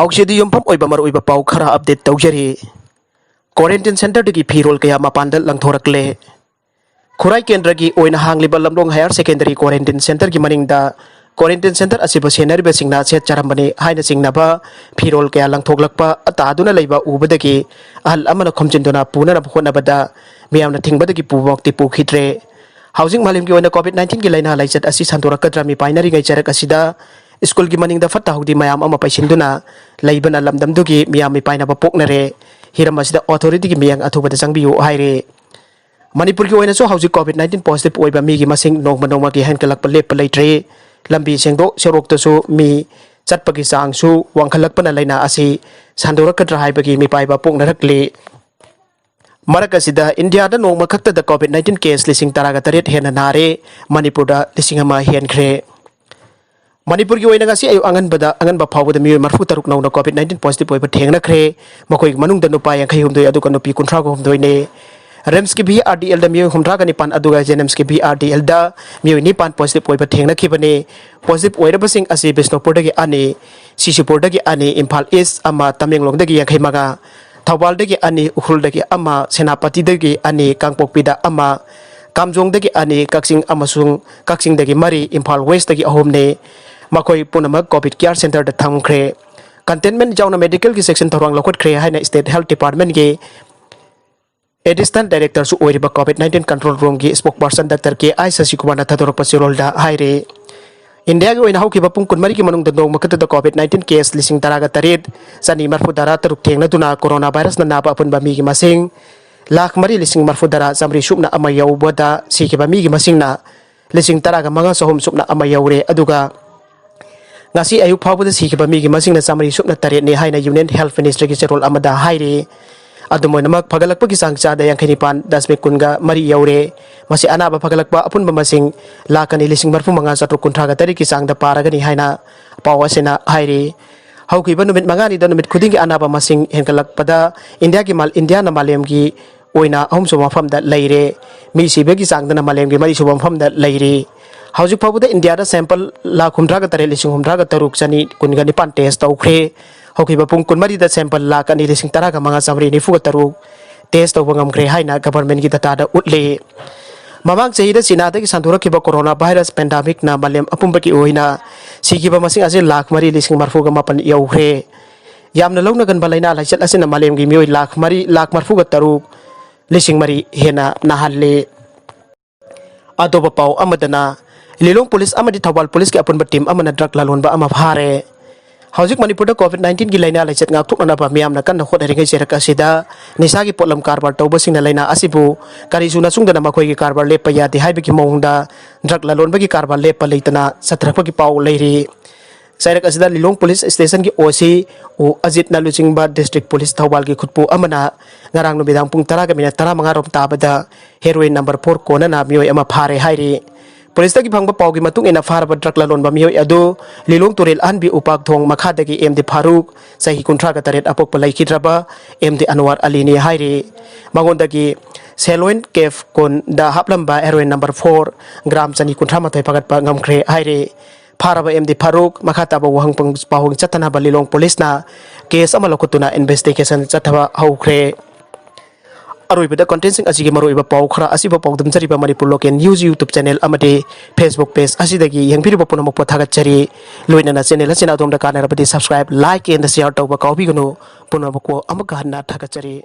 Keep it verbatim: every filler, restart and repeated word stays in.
ꯑꯣꯛꯁꯤꯗꯤ ꯌꯨꯝꯐꯝ ꯑꯣꯏꯕ ꯃꯔꯨꯑꯣꯏꯕ ꯄꯥꯎ ꯈꯔ ꯑꯞꯗꯦꯠ ꯇꯧꯖꯔꯤ꯫ ꯀ꯭ꯋꯥꯔꯦꯟꯇꯤꯟ ꯁꯦꯟꯇꯔꯗꯒꯤ ꯐꯤꯔꯣꯜ ꯀꯌꯥ ꯃꯄꯥꯟꯗ ꯂꯪꯊꯣꯔꯛꯂꯦ꯫ ꯈꯨꯔꯥꯏ ꯀꯦꯟꯗ꯭ꯔꯒꯤ ꯑꯣꯏꯅ ꯍꯥꯡꯂꯤꯕ ꯂꯝꯂꯣꯡ ꯍꯥꯌꯔ ꯁꯦꯀꯦꯟꯗꯔꯤ ꯀ꯭ꯋꯥꯔꯦꯟꯇꯤꯟ ꯁꯦꯟꯇꯔꯒꯤ ꯃꯅꯤꯡꯗ ꯀ꯭ꯋꯥꯔꯦꯟꯇꯤꯟ ꯁꯦꯟꯇꯔ ꯑꯁꯤꯕꯨ ꯁꯦꯟꯅꯔꯤꯕꯁꯤꯡꯅ ꯁꯦꯠꯆꯔꯝꯕꯅꯤ ꯍꯥꯏꯅ ꯆꯤꯡꯅꯕ ꯐꯤꯔꯣꯜ ꯀꯌꯥ ꯂꯪꯊꯣꯛꯂꯛꯄ ꯇꯥꯗꯨꯅ ꯂꯩꯕ ꯎꯕꯗꯒꯤ ꯑꯍꯜ ꯑꯃꯅ ꯈꯣꯝꯖꯤꯟꯗꯨꯅ ꯄꯨꯅꯅꯕ ꯍꯣꯠꯅꯕꯗ ꯃꯤꯌꯥꯝꯅ ꯊꯤꯡꯕꯗꯒꯤ ꯄꯨꯕꯃꯛꯇꯤ ꯄꯨꯈꯤꯗ꯭ꯔꯦ꯫ ꯍꯧꯖꯤꯛ ꯃꯥꯂꯦꯝꯒꯤ ꯑꯣꯏꯅ ꯀꯣꯚꯤꯗ ꯅꯥꯏꯟꯇꯤꯟꯒꯤ ꯂꯥꯏꯅꯥ ꯂꯥꯏꯆꯠ ꯑꯁꯤ ꯁꯟꯗꯣꯔꯛꯀꯗ꯭ꯔꯥ ꯃꯤꯄꯥꯏꯅꯔꯤꯉꯩ ꯆꯔꯛ ꯑꯁꯤꯗ ꯁ꯭ꯀꯨꯜꯒꯤ ꯃꯅꯤꯡꯗ ꯐꯠꯇ ꯍꯥꯎꯗꯤ ꯃꯌꯥꯝ ꯑꯃ ꯄꯩꯁꯤꯟꯗꯨꯅ ꯂꯩꯕꯅ ꯂꯝꯗꯝꯗꯨꯒꯤ ꯃꯤꯌꯥꯝ ꯃꯤꯄꯥꯏꯅꯕ ꯄꯣꯛꯅꯔꯦ꯫ ꯍꯤꯔꯝ ꯑꯁꯤꯗ ꯑꯣꯊꯣꯔꯤꯇꯤꯒꯤ ꯃꯤꯠꯌꯦꯡ ꯑꯊꯨꯕꯗ ꯆꯪꯕꯤꯌꯨ ꯍꯥꯏꯔꯦ꯫ ꯃꯅꯤꯄꯨꯔꯒꯤ ꯑꯣꯏꯅꯁꯨ ꯍꯧꯖꯤꯛ ꯀꯣꯚꯤꯗ ꯅꯥꯏꯟꯇꯤꯟ ꯄꯣꯖꯤꯇꯤꯚ ꯑꯣꯏꯕ ꯃꯤꯒꯤ ꯃꯁꯤꯡ ꯅꯣꯡꯃ ꯅꯣꯡꯃꯒꯤ ꯍꯦꯟꯒꯠꯂꯛꯄ ꯂꯦꯞꯄ ꯂꯩꯇ꯭ꯔꯦ꯫ ꯂꯝꯕꯤ ꯁꯦꯡꯗꯣꯛ ꯁꯦꯔꯣꯛꯇꯁꯨ ꯃꯤ ꯆꯠꯄꯒꯤ ꯆꯥꯡꯁꯨ ꯋꯥꯡꯈꯠꯂꯛꯄꯅ ꯂꯥꯏꯅꯥ ꯑꯁꯤ ꯁꯟꯗꯣꯔꯛꯀꯗ꯭ꯔꯥ ꯍꯥꯏꯕꯒꯤ ꯃꯤꯄꯥꯏꯕ ꯄꯣꯛꯅꯔꯛꯂꯤ꯫ ꯃꯔꯛ ꯑꯁꯤꯗ ꯏꯟꯗꯤꯌꯥꯗ ꯅꯣꯡꯃ ꯈꯛꯇꯗ ꯀꯣꯚꯤꯗ ꯅꯥꯏꯟꯇꯤꯟ ꯀꯦꯁ ꯂꯤꯁꯤꯡ ꯇꯔꯥꯒ ꯇꯔꯦꯠ ꯍꯦꯟꯅ ꯅꯥꯔꯦ꯫ ꯃꯅꯤꯄꯨꯔꯗ ꯂꯤꯁꯤꯡ ꯑꯃ ꯍꯦꯟꯈ꯭ꯔꯦ꯫ ꯃꯅꯤꯄꯨꯔꯒꯤ ꯑꯣꯏꯅ ꯉꯁꯤ ꯑꯌꯨꯛ ꯑꯉꯟꯕꯗ, ꯑꯉꯟꯕ ꯐꯥꯎꯕꯗ ꯃꯤꯑꯣꯏ ꯃꯔꯤꯐꯨ ꯇꯔꯨꯛ ꯅꯧꯅ ꯀꯣꯚꯤꯗ ꯅꯥꯏꯟꯇꯤꯟ ꯄꯣꯖꯤꯇꯤꯚ ꯑꯣꯏꯕ ꯊꯦꯡꯅꯈ꯭ꯔꯦ꯫ ꯃꯈꯣꯏꯒꯤ ꯃꯅꯨꯡꯗ ꯅꯨꯄꯥ ꯌꯥꯡꯈꯩ ꯍꯨꯝꯗꯣꯏ, ꯑꯗꯨꯒ ꯅꯨꯄꯤ ꯀꯨꯟꯊ꯭ꯔꯥꯒ ꯍꯨꯝꯗꯣꯏꯅꯤ꯫ ꯔꯤꯝꯁꯀꯤ ꯚꯤ ꯑꯥꯔ ꯗꯤ ꯑꯦꯜꯗ ꯃꯤꯑꯣꯏ ꯍꯨꯝꯗ꯭ꯔꯥꯒ ꯅꯤꯄꯥꯟ, ꯑꯗꯨꯒ ꯖꯦꯅꯤꯝꯁꯀꯤ ꯚꯤ ꯑꯥꯔ ꯗꯤ ꯑꯦꯜꯗ ꯃꯤꯑꯣꯏ ꯅꯤꯄꯥꯟ ꯄꯣꯖꯤꯇꯤꯚ ꯑꯣꯏꯕ ꯊꯦꯡꯅꯈꯤꯕꯅꯤ꯫ ꯄꯣꯖꯤꯇꯤꯚ ꯑꯣꯏꯔꯕꯁꯤꯡ ꯑꯁꯤ ꯕꯤꯁꯅꯨꯄꯨꯔꯗꯒꯤ ꯑꯅꯤ, ꯁꯤꯁꯨꯄꯨꯔꯗꯒꯤ ꯑꯅꯤ, ꯏꯝꯐꯥꯜ ꯏꯁ ꯑꯃ, ꯇꯃꯦꯡꯂꯣꯡꯗꯒꯤ ꯌꯥꯡꯈꯩ ꯃꯉꯥ, ꯊꯧꯕꯥꯜꯗꯒꯤ ꯑꯅꯤ, ꯎꯈ꯭ꯔꯨꯜꯗꯒꯤ ꯑꯃ, ꯁꯦꯅꯥꯄꯇꯤꯗꯒꯤ ꯑꯅꯤ, ꯀꯥꯡꯄꯣꯛꯄꯤꯗ ꯑꯃ, ꯀꯥꯝꯖꯣꯡꯗꯒꯤ ꯑꯅꯤ, ꯀꯛꯆꯤꯡ ꯑꯃꯁꯨꯡ ꯀꯛꯆꯤꯡꯗꯒꯤ ꯃꯔꯤ, ꯏꯝꯐꯥꯜ ꯋꯦꯁꯇꯒꯤ ꯑꯍꯨꯝꯅꯤ꯫ ꯃꯈꯣꯏ ꯄꯨꯝꯅꯃꯛ ꯀꯣꯚꯤꯗ ꯀꯤꯌꯔ ꯁꯦꯟꯇꯔꯗ ꯊꯝꯈ꯭ꯔꯦ꯫ ꯀꯟꯇꯦꯟꯃꯦꯟ ꯌꯥꯎꯅ ꯃꯦꯗꯤꯀꯦꯜꯒꯤ ꯆꯦꯛꯁꯤꯟ ꯊꯧꯔꯥꯡ ꯂꯧꯈꯠꯈ꯭ꯔꯦ ꯍꯥꯏꯅ ꯁ꯭ꯇꯦꯠ ꯍꯦꯜꯊ ꯗꯤꯄꯥꯔꯠꯃꯦꯟꯒꯤ ꯑꯦꯗꯤꯁꯅꯦꯜ ꯗꯥꯏꯔꯦꯛꯇꯔꯁꯨ ꯑꯣꯏꯔꯤꯕ ꯀꯣꯚꯤꯗ ꯅꯥꯏꯟꯇꯤꯟ ꯀꯟꯇ꯭ꯔꯣꯜ ꯔꯨꯝꯒꯤ ꯁ꯭ꯄꯣꯛꯄꯔꯁꯟ ꯗꯥꯛꯇꯔ ꯀꯦ ꯑꯥꯏ ꯁꯁꯤꯀꯨꯃꯥꯔꯅ ꯊꯥꯗꯣꯔꯛꯄ ꯆꯦꯔꯣꯜꯗ ꯍꯥꯏꯔꯤ꯫ ꯏꯟꯗꯤꯌꯥꯒꯤ ꯑꯣꯏꯅ ꯍꯧꯈꯤꯕ ꯄꯨꯡ ꯀꯨꯟꯃꯔꯤꯒꯤ ꯃꯅꯨꯡꯗ ꯅꯣꯡꯃ ꯈꯛꯇꯗ ꯀꯣꯚꯤꯗ ꯅꯥꯏꯟꯇꯤꯟ ꯀꯦꯁ ꯂꯤꯁꯤꯡ ꯇꯔꯥꯒ ꯇꯔꯦꯠ, ꯆꯅꯤ ꯃꯔꯤꯐꯨ ꯇꯔꯥ ꯇꯔꯨꯛ ꯊꯦꯡꯅꯗꯨꯅ ꯀꯣꯔꯣꯅꯥ ꯚꯥꯏꯔꯁꯅ ꯅꯥꯕ ꯑꯄꯨꯟꯕ ꯃꯤꯒꯤ ꯃꯁꯤꯡ ꯂꯥꯈ ꯃꯔꯤ ꯂꯤꯁꯤꯡ ꯃꯔꯤꯐꯨ ꯇꯔꯥ ꯆꯥꯃꯔꯤ ꯁꯨꯞꯅ ꯑꯃ ꯌꯧꯕꯗ ꯁꯤꯈꯤꯕ ꯃꯤꯒꯤ ꯃꯁꯤꯡꯅ ꯂꯤꯁꯤꯡ ꯇꯔꯥꯒ ꯃꯉꯥ ꯆꯍꯨꯝ ꯁꯨꯞꯅ ꯑꯃ ꯌꯧꯔꯦ꯫ ꯑꯗꯨꯒ ꯉꯁꯤ ꯑꯌꯨꯛ ꯐꯥꯎꯕꯗ ꯁꯤꯈꯤꯕ ꯃꯤꯒꯤ ꯃꯁꯤꯡꯅ ꯆꯥꯃꯔꯤ ꯁꯨꯞꯅ ꯇꯔꯦꯠꯅꯤ ꯍꯥꯏꯅ ꯌꯨꯅꯤꯌꯟ ꯍꯦꯜꯊ ꯃꯤꯅꯤꯁꯇ꯭ꯔꯤꯒꯤ ꯆꯦꯔꯣꯜ ꯑꯃꯗ ꯍꯥꯏꯔꯤ꯫ ꯑꯗꯨꯝ ꯑꯣꯏꯅꯃꯛ, ꯐꯒꯠꯂꯛꯄꯒꯤ ꯆꯥꯡ ꯆꯥꯗ ꯌꯥꯡꯈꯩ ꯅꯤꯄꯥꯟ ꯗꯁꯃꯤꯛ ꯀꯨꯟꯒ ꯃꯔꯤ ꯌꯧꯔꯦ꯫ ꯃꯁꯤ ꯑꯅꯥꯕ ꯐꯒꯠꯂꯛꯄ ꯑꯄꯨꯟꯕ ꯃꯁꯤꯡ ꯂꯥꯈ ꯑꯅꯤ ꯂꯤꯁꯤꯡ ꯃꯔꯤꯐꯨ ꯃꯉꯥ ꯆꯥꯇ꯭ꯔꯨꯛ ꯀꯨꯟꯊ꯭ꯔꯥꯒ ꯇꯔꯦꯠꯀꯤ ꯆꯥꯡꯗ ꯄꯥꯔꯒꯅꯤ ꯍꯥꯏꯅ ꯄꯥꯎ ꯑꯁꯤꯅ ꯍꯥꯏꯔꯤ꯫ ꯍꯧꯈꯤꯕ ꯅꯨꯃꯤꯠ ꯃꯉꯥꯅꯤꯗ ꯅꯨꯃꯤꯠ ꯈꯨꯗꯤꯡꯒꯤ ꯑꯅꯥꯕ ꯃꯁꯤꯡ ꯍꯦꯟꯒꯠꯂꯛꯄꯗ ꯏꯟꯗꯤꯌꯥꯒꯤ ꯃꯥ-, ꯏꯟꯗꯤꯌꯥꯅ ꯃꯥꯂꯦꯝꯒꯤ ꯑꯣꯏꯅ ꯑꯍꯨꯝꯁꯨꯕ ꯃꯐꯝꯗ ꯂꯩꯔꯦ꯫ ꯃꯤ ꯁꯤꯕꯒꯤ ꯆꯥꯡꯗꯅ ꯃꯥꯂꯦꯝꯒꯤ ꯃꯔꯤꯁꯨꯕ ꯃꯐꯝꯗ ꯂꯩꯔꯤ꯫ ꯍꯧꯖꯤꯛ ꯐꯥꯎꯕꯗ ꯏꯟꯗꯤꯌꯥꯗ ꯁꯦꯝꯄꯜ ꯂꯥꯈ ꯍꯨꯝꯗ꯭ꯔꯥꯒ ꯇꯔꯦꯠ ꯂꯤꯁꯤꯡ ꯍꯨꯝꯗ꯭ꯔꯥꯒ ꯇꯔꯨꯛ ꯆꯅꯤ ꯀꯨꯟꯒ ꯅꯤꯄꯥꯟ ꯇꯦꯁ ꯇꯧꯈ꯭ꯔꯦ꯫ ꯍꯧꯈꯤꯕ ꯄꯨꯡ ꯀꯨꯟꯃꯔꯤꯗ sample ꯂꯥꯈ ꯑꯅꯤ ꯂꯤꯁꯤꯡ ꯇꯔꯥꯒ ꯃꯉꯥ ꯆꯥꯃꯔꯤ ꯅꯤꯐꯨꯒ ꯇꯔꯨꯛ test ꯇꯧꯕ ꯉꯝꯈ꯭ꯔꯦ ꯍꯥꯏꯅ governmentꯀꯤ dataꯗ ꯎꯠꯂꯤ꯫ ꯃꯃꯥꯡ ꯆꯍꯤꯗ ꯆꯤꯅꯥꯗꯒꯤ ꯁꯟꯗꯣꯔꯛꯈꯤꯕ corona virus pandemicꯅ ꯃꯥꯂꯦꯝ ꯑꯄꯨꯝꯕꯒꯤ ꯑꯣꯏꯅ ꯁꯤꯈꯤꯕ ꯃꯁꯤꯡ ꯑꯁꯤ ꯂꯥꯈ ꯃꯔꯤ ꯂꯤꯁꯤꯡ ꯃꯔꯤꯐꯨꯒ ꯃꯥꯄꯟ ꯌꯧꯈ꯭ꯔꯦ꯫ ꯌꯥꯝꯅ ꯂꯧꯅꯒꯟꯕ ꯂꯥꯏꯅꯥ ꯂꯥꯏꯆꯠ ꯑꯁꯤꯅ ꯃꯥꯂꯦꯝꯒꯤ ꯃꯤꯑꯣꯏ ꯂꯥꯈ ꯃꯔꯤ ꯂꯥꯈ ꯃꯔꯤꯐꯨꯒ ꯇꯔꯨꯛ ꯂꯤꯁꯤꯡ ꯃꯔꯤ ꯍꯦꯟꯅ ꯅꯥꯍꯜꯂꯦ꯫ ꯑꯇꯣꯞꯄ ꯄꯥꯎ ꯑꯃꯗꯅ, ꯂꯤꯂꯣꯡ police ꯑꯃꯗꯤ ꯊꯧꯕꯥꯜ policeꯀꯤ ꯑꯄꯨꯟꯕ team ꯑꯃꯅ drug ꯂꯂꯣꯟꯕ ꯑꯃ ꯐꯥꯔꯦ꯫ ꯍꯧꯖꯤꯛ ꯃꯅꯤꯄꯨꯔꯗ COVID nineteenꯒꯤ ꯂꯥꯏꯅꯥ ꯂꯥꯏꯆꯠ ꯉꯥꯛꯊꯣꯛꯅꯅꯕ ꯃꯤꯌꯥꯝꯅ ꯀꯟꯅ ꯍꯣꯠꯅꯔꯤꯉꯩ ꯆꯩꯔꯛ ꯑꯁꯤꯗ ꯅꯤꯁꯥꯒꯤ ꯄꯣꯠꯂꯝ ꯀꯔꯕꯥꯔ ꯇꯧꯕꯁꯤꯡꯅ ꯂꯥꯏꯅꯥ ꯑꯁꯤꯕꯨ ꯀꯔꯤꯁꯨ ꯅꯁꯨꯡꯗꯅ ꯃꯈꯣꯏꯒꯤ ꯀꯔꯕꯥꯔ ꯂꯦꯞꯄ ꯌꯥꯗꯦ ꯍꯥꯏꯕꯒꯤ ꯃꯑꯣꯡꯗ drug ꯂꯂꯣꯟꯕꯒꯤ ꯀꯔꯕꯥꯔ ꯂꯦꯞꯄ ꯂꯩꯇꯅ ꯆꯠꯊꯔꯛꯄꯒꯤ ꯄꯥꯎ ꯂꯩꯔꯤ꯫ ꯆꯩꯔꯛ ꯑꯁꯤꯗ ꯂꯤꯂꯣꯡ police stationꯒꯤ OC ꯎ ꯑꯖꯤꯠꯅ ꯂꯨꯆꯤꯡꯕ district police ꯊꯧꯕꯥꯜꯒꯤ ꯈꯨꯠꯄꯨ ꯑꯃꯅ ꯉꯔꯥꯡ ꯅꯨꯃꯤꯗꯥꯡ ꯄꯨꯡ ꯇꯔꯥꯒ minute ꯇꯔꯥꯃꯉꯥ ꯔꯣꯝ ꯇꯥꯕꯗ heroin number four ꯀꯣꯟꯅꯅ ꯃꯤꯑꯣꯏ ꯑꯃ ꯐꯥꯔꯦ ꯍꯥꯏꯔꯤ꯫ Policeꯇꯒꯤ ꯐꯪꯕ ꯄꯥꯎꯒꯤ ꯃꯇꯨꯡ ꯏꯟꯅ ꯐꯥꯔꯕ drug ꯂꯂꯣꯟꯕ ꯃꯤꯑꯣꯏ ꯑꯗꯨ ꯂꯤꯂꯣꯡ ꯇꯨꯔꯦꯜ ꯑꯍꯟꯕꯤ ꯎꯄꯥꯛ ꯊꯣꯡ ꯃꯈꯥꯗꯒꯤ ꯑꯦꯝ ꯗꯤ ꯐꯥꯔꯨꯛ, ꯆꯍꯤ ꯀꯨꯟꯊ꯭ꯔꯥꯒ ꯇꯔꯦꯠ, ꯑꯄꯣꯛꯄ ꯂꯩꯈꯤꯗ꯭ꯔꯕ ꯑꯦꯝ ꯗꯤ ꯑꯟꯋꯥꯔ ꯑꯂꯤꯅꯤ ꯍꯥꯏꯔꯤ꯫ ꯃꯉꯣꯟꯗꯒꯤ Sailorn Cave ꯀꯣꯟꯗ ꯍꯥꯞꯂꯝꯕ heroin number four gram ꯆꯅꯤ ꯀꯨꯟꯊ꯭ꯔꯥ ꯃꯥꯊꯣꯏ ꯐꯥꯒꯠꯄ ꯉꯝꯈ꯭ꯔꯦ ꯍꯥꯏꯔꯤ꯫ ꯐꯥꯔꯕ ꯑꯦꯝ ꯗꯤ ꯐꯥꯔꯨꯛ ꯃꯈꯥ ꯇꯥꯕ ꯋꯥꯍꯪ ꯄꯨꯡ ꯄꯥꯎꯍꯪ ꯆꯠꯊꯅꯕ ꯂꯤꯂꯣꯡ policeꯅ case ꯑꯃ ꯂꯧꯈꯠꯇꯨꯅ investigation ꯆꯠꯊꯕ ꯍꯧꯈ꯭ꯔꯦ꯫ ꯑꯔꯣꯏꯕꯗ contentꯁꯤꯡ ꯑꯁꯤꯒꯤ ꯃꯔꯨꯑꯣꯏꯕ ꯄꯥꯎ ꯈꯔ ꯑꯁꯤꯕꯨ ꯄꯥꯎꯗꯝꯖꯔꯤꯕ Manipur Local News YouTube channel ꯑꯃꯗꯤ Facebook page ꯑꯁꯤꯗꯒꯤ ꯌꯦꯡꯕꯤꯔꯤꯕ ꯄꯨꯝꯅꯃꯛꯄꯨ ꯊꯥꯒꯠꯆꯔꯤ꯫ ꯂꯣꯏꯅꯅ channel ꯑꯁꯤꯅ ꯑꯗꯣꯝꯗ ꯀꯥꯟꯅꯔꯕꯗꯤ subscribe, like and share ꯇꯧꯕ ꯀꯥꯎꯕꯤꯒꯅꯨ꯫ ꯄꯨꯝꯅꯃꯛꯄꯨ ꯑꯃꯨꯛꯀ ꯍꯟꯅ ꯊꯥꯒꯠꯆꯔꯤ꯫